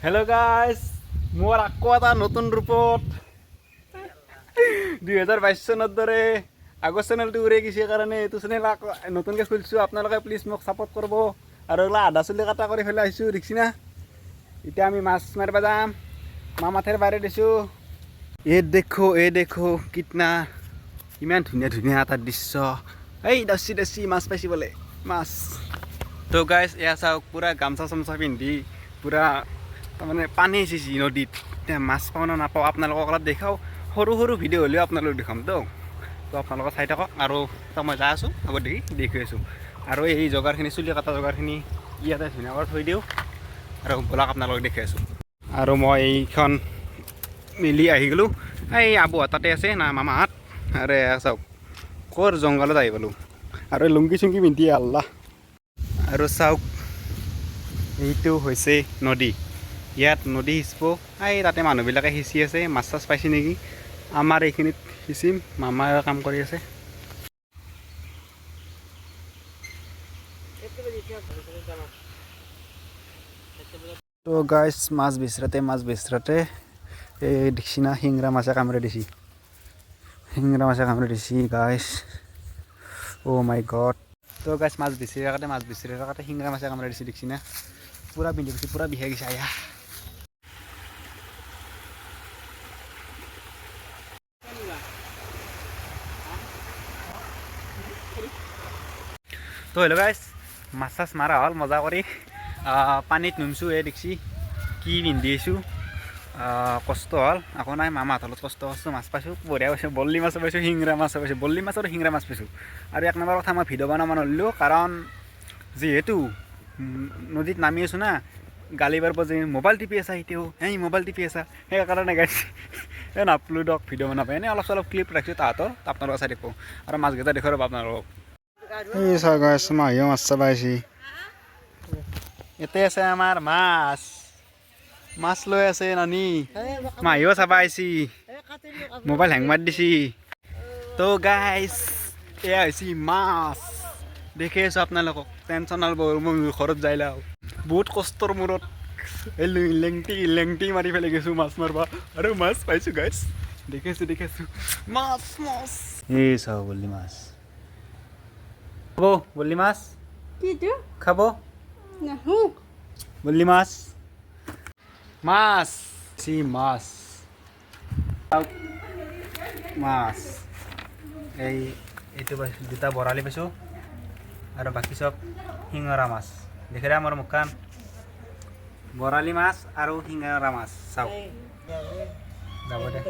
Hello' guys, মোৰ আকৌ এটা নতুন ৰূপত 2022 চনৰ দৰে আগৰ চেনেলটো উৰাই গৈছে কাৰণে এইটো চেনেল আকৌ নতুনকৈ খুলিছোঁ। আপোনালোকে প্লিজ মোক ছাপোৰ্ট কৰিব। আৰু এইগিলা আধা চুলি কটা কৰি পেলাই আহিছোঁ, দেখছি না। এতিয়া আমি মাছ মাৰিব যাম। মামাথেৰ বাৰী দিছোঁ। এই দেখো, এই দেখো, कितना ইমান ধুনীয়া ধুনীয়া এটা দৃশ্য। এই দচি দচি মাছ পাইছি বোলে মাছ। তো গাইজ, এয়া চাওক, পূৰা গামচা চামচা পিন্ধি পূৰা তাৰমানে পানী সিঁচি নদীত। এতিয়া মাছ পাওঁ নে নাপাওঁ আপোনালোকক অলপ দেখাওঁ। সৰু সৰু ভিডিঅ' হ'লেও আপোনালোক দেখামতো। তো আপোনালোকে চাই থাকক। আৰু তো মই যাই আছোঁ আগত, দেখি দেখি আছোঁ। আৰু এই জোগাৰখিনি, চুলি কটা জোগাৰখিনি ইয়াতে ধুনীয়াকৈ থৈ দিওঁ আৰু ব'লাক, আপোনালোকক দেখি আছোঁ। আৰু মই এইখন মিলি আহি গ'লোঁ। এই আবুহঁত তাতে আছে না মামাহঁত। আৰু এয়া চাওক, ক'ৰ জংঘলত আহি পালোঁ আৰু লুংগি চুংগি পিন্ধি আল্লাহ। আৰু চাওক, এইটো হৈছে নদী। ইয়াত নদী সিঁচব। এই তাতে মানুহবিলাকে সিঁচি আছে, মাছ চাছ পাইছে নেকি। আমাৰ এইখিনিত সিঁচিম। মামাই কাম কৰি আছে। তো গাইজ, মাছ বিচৰাতে মাছ বিচৰাতে এই দেখছি না, শিংৰা মাছে কামুৰি দিছি। শিংৰা মাছে কামুৰি দিছি গাইজ। অ' মাই গড। তো গাইজ, মাছ বিচাৰি থাকোঁতে মাছ বিচাৰি থাকোঁতে শিংৰা মাছে কামুৰি দিছি, দেখছি না। পূৰা বিন্ধি গৈছে, পূৰা বিষাই গৈছে, আয়া। তো হেল্ল' গাইজ, মাছ চাছ মাৰা হ'ল মজা কৰি। পানীত নুমছোঁ। এই দেখছি কি পিন্ধি আহিছোঁ। কষ্ট হ'ল, একো নাই। মামাহঁতৰ লগত কষ্ট কৰিছোঁ, মাছ পাইছোঁ, বঢ়িয়া পাইছোঁ। বৰলি মাছো পাইছোঁ, শিংৰা মাছো পাইছোঁ। বৰলি মাছ আৰু শিংৰা মাছ পাইছোঁ। আৰু এক নম্বৰ কথা, মই ভিডিঅ' বনাব নোৱাৰিলোঁ, কাৰণ যিহেতু নদীত নামি আছোঁ না, গালি পাৰিব যে মোবাইল টিপি আছা এতিয়াও, হেই মোবাইল টিপি আছা। সেইকাৰণে গাইছ, এই নাপলোঁ দক ভিডিঅ' বনাব। এনেই অলপ চলপ ক্লিপ ৰাখিছোঁ তাহাঁতৰ, আপোনালোকে চাই থাকিব। আৰু মাছকেইটা দেখুৱাব আপোনালোকক। এই চাওক গাইছ, মাহীও মাছ চাব আহিছে। ইয়াতে আছে আমাৰ মাছ। মাছ লৈ আছে নানি। মাহীও চাব আহিছি, মোবাইল হেং মাৰি দিছি। তো গাইছ, এয়া হৈছে মাছ, দেখি আছোঁ আপোনালোকক। টেনশ্যন নল'ব, মই ঘৰত যাই লাও। বহুত কষ্টৰ মূৰত এই লেংটি লেংটি মাৰি পেলাই গৈছোঁ মাছ মাৰবা আৰু মাছ পাইছোঁ গাইছ। দেখিছোঁ দেখিছোঁ, মাছ মাছ। এই চাওঁ, বৰলি মাছ খাব? বৰলি মাছ। কিটো? খাব? নাহো। বৰলি মাছ, মাছ চি মাছ, মাছ। এই এইটো পাইছোঁ, দুটা বৰালি পাইছোঁ আৰু বাকী চব শিঙৰা মাছ। দেখিলে আমাৰ মুখখন, বৰালি মাছ আৰু শিঙৰা মাছ। চাওক, যাব দে।